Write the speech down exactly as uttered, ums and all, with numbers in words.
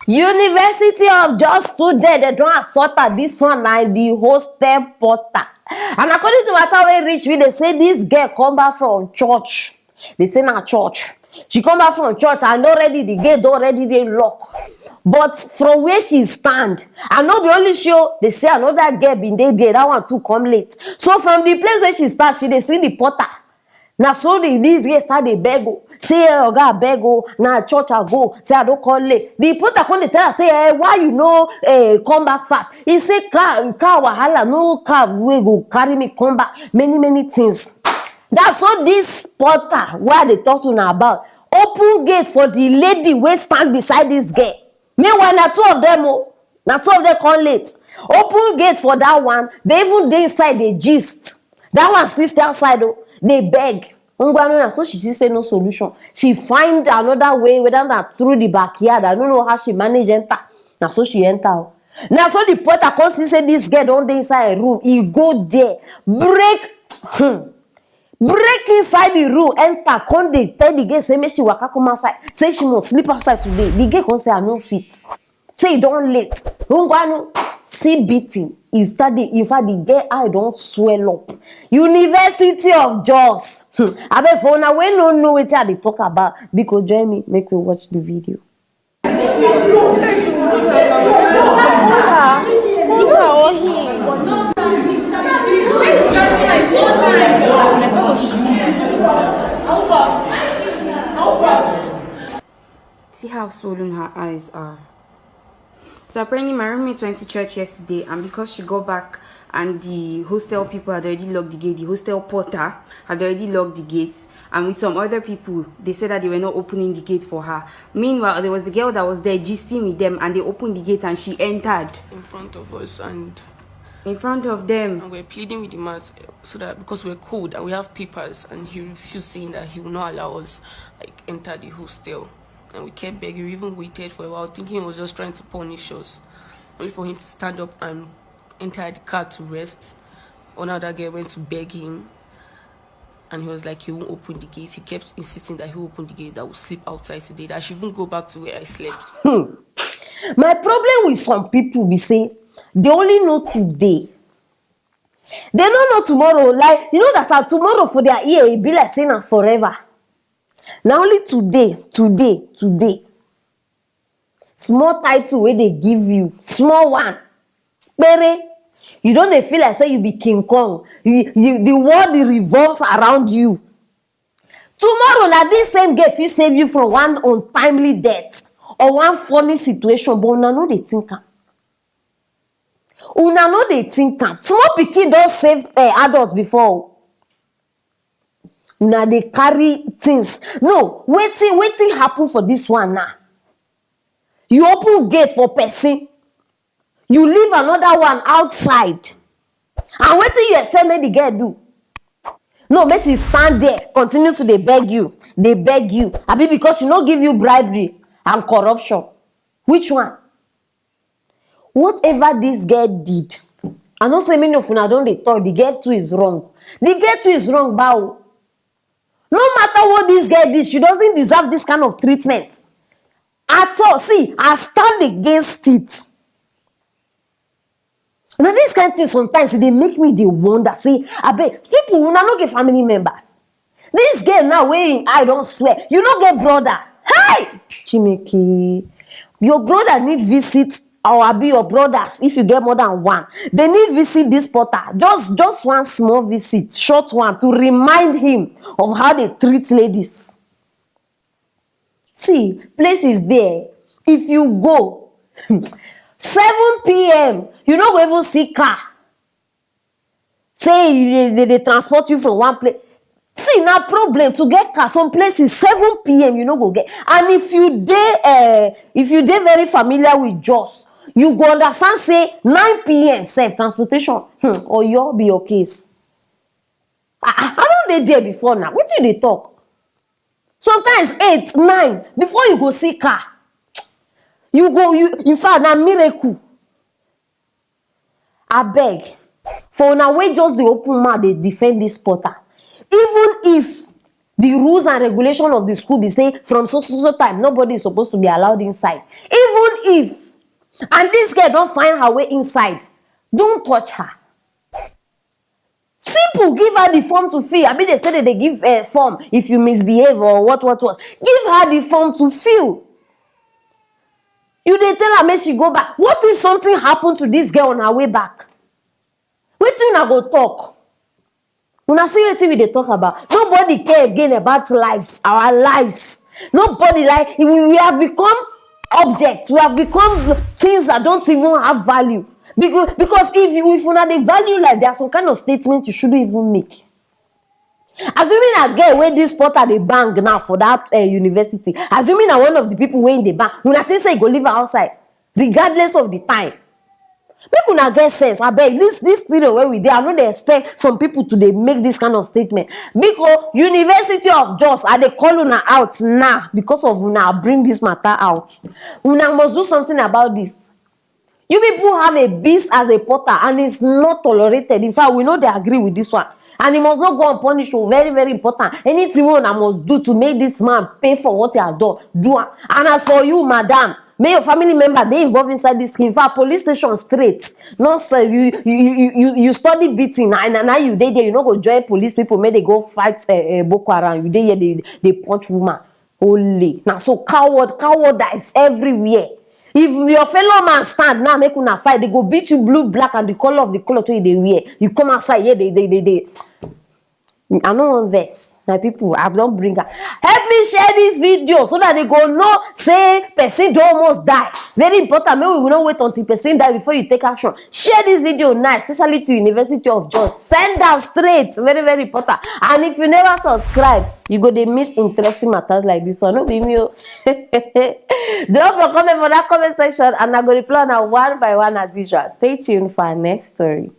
University of Jos student, dem don assault her. This one na the hostel porter. And according to matter wey reach me, they say this girl come back from church. They say na church. She come back from church and already the gate don already dey lock. But from where she stand, and no be only she o, they say another girl bin dey there, that one too come late. So from the place where she stand, she dey see the porter. Na so the, this girl start dey beg o, say, "Eh, oga, abeg o, na church I go, say I don come late." The porter come dey tell her say, "Eh, why you no, eh, come back fast?" He say, "Car, car wahala, no car wey go carry me come back, many, many things." That's so this porter wey I dey talk to una about open gate for the lady wey stand beside this girl. Meanwhile, na two of them o, na two of them come late. Open gate for that one. They even dey inside, dey gist. That one still stay outside o, dey beg. Ngwanu, na so she see say no solution. She find another way, whether na through the backyard. I don't know how she manage enter. Na so she enter o. Na so the porter come see say this girl don dey inside her room. He go there, break, hmm, break inside the room, enter, come dey tell the girl say make she waka come outside, say she must sleep outside today. The girl come say, "I no fit." Say e don late. Ngwanu, see beating. He start dey, in fact, the girl eye don swell up. University of Jos. Hmm. Abeg, for una wey no know wetin I dey talk about, biko join me, make we watch the video. See how swollen her eyes are. So apparently my roommate went to church yesterday, and because she got back and the hostel people had already locked the gate, the hostel porter had already locked the gate, and with some other people, they said that they were not opening the gate for her. Meanwhile, there was a girl that was there gisting with them, and they opened the gate and she entered. In front of us and in front of them. And we're pleading with the man so that, because we're cold and we have papers, and he refused, saying that he will not allow us, like, enter the hostel. And we kept begging. We even waited for a while, thinking he was just trying to punish us. Only for him to stand up and enter the car to rest. Another girl went to beg him, and he was like, he won't open the gate. He kept insisting that he will open the gate, that we'll sleep outside today, that I should even go back to where I slept. Hmm. My problem with some people be say they only know today. They no know tomorrow. Like, you know that some tomorrow for their ear, e be like say na forever. Na only today, today, today. Small title wey they give you, small one. Pere, you don dey feel like say you be King Kong. You, you, the world revolves around you. Tomorrow, na this same girl fit save you from one untimely death or one funny situation, but una no dey think am. Una no dey think am. Small pikin don save, eh, adult before o. Una dey carry things. No, wetin, wetin happen for this one now? You open gate for person, you leave another one outside. And wetin you expect make the girl do? No, make she stand there, continue to dey beg you, dey beg you. Abi because she no give you bribery and corruption? Which one? Whatever this girl did, I know say many of una don dey talk, the girl too is wrong. The girl too is wrong, bao. No matter what this girl did, she doesn't deserve this kind of treatment at all. See, I stand against it. Now, this kind of thing sometimes, e dey make me dey wonder. See, I bet people, una no get family members. This girl now, wey im eye don swell, you no get brother. Hey! Chineke, your brother need visit, or abi your brothers, if you get more than one, they need visit this porter. Just, just one small visit, short one, to remind him of how they treat ladies. See, places there, if you go, seven p m, you no go even see car. Say you dey, dey, dey transport you from one place. See, na problem to get car. Some places, seven p m, you no go get. And if you dey, eh, if you dey very familiar with Jos, you go understand say nine p m sef, transportation, hmm, Oyo be your case. I, I, I don dey there before now. Wetin you dey talk? Sometimes eight, nine, before you go see car. You go, you, in fact, na miracle. Abeg, for una wey just dey open mouth dey defend this porter, even if The rules and regulation of the school be say from so so so time, nobody is supposed to be allowed inside. Even if, and this girl don find her way inside, don't touch her. Simple, give her the form to fill. Abi dey say dem dey give um form if you misbehave or what what what. Give her the form to fill. You dey tell her make she go back. What if something happen to this girl on her way back? Wetin una go talk? Una see wetin we dey talk about? Nobody care again about lives, our lives. Nobody, like, we, we have become objects. We have become things that don't even have value. Because, because if you, if una dey value life, there are some kind of statements you shouldn't even make. Assuming na girl wey this porter dey bang now for that uh, university, assuming na one of the people wey dey bang, una think say e go leave her outside regardless of the time? Make una get sense, abeg. This this period wey we dey, I no dey expect some people to dey make this kind of statement. Because University of Jos, I dey call una out now because of una bring this matter out. Una must do something about this. You people have a beast as a porter, and it's not tolerated. In fact, we no dey agree with this one. And he must not go unpunished. Oh, very, very important. Anything wey una must do to make this man pay for what he has done, do am. And as for you, madam, make your family member dey involved inside this scheme. In fact, police station straight. Nonsense. You you you you, you study beating, and now you dey there. You no go join police people make they go fight uh, uh, Boko Haram. You dey here, they they punch woman. Ole. Na so coward, cowardice everywhere. If your fellow man stand now, make una fight, they go beat you blue, black, and the color of the cloth wey you dey wear. You come outside here, they they they they. I no wan vex, my people. I don bring am. Help me share this video so that they go know say person don almost die. Very important. Make we no wait until person die before you take action. Share this video now, especially to University of Jos. Send am straight. Very, very important. And if you never subscribe, you go dey miss interesting matters like this one. No be me o. Drop your comment for that comment section, and I go reply now one by one as usual. Stay tuned for our next story.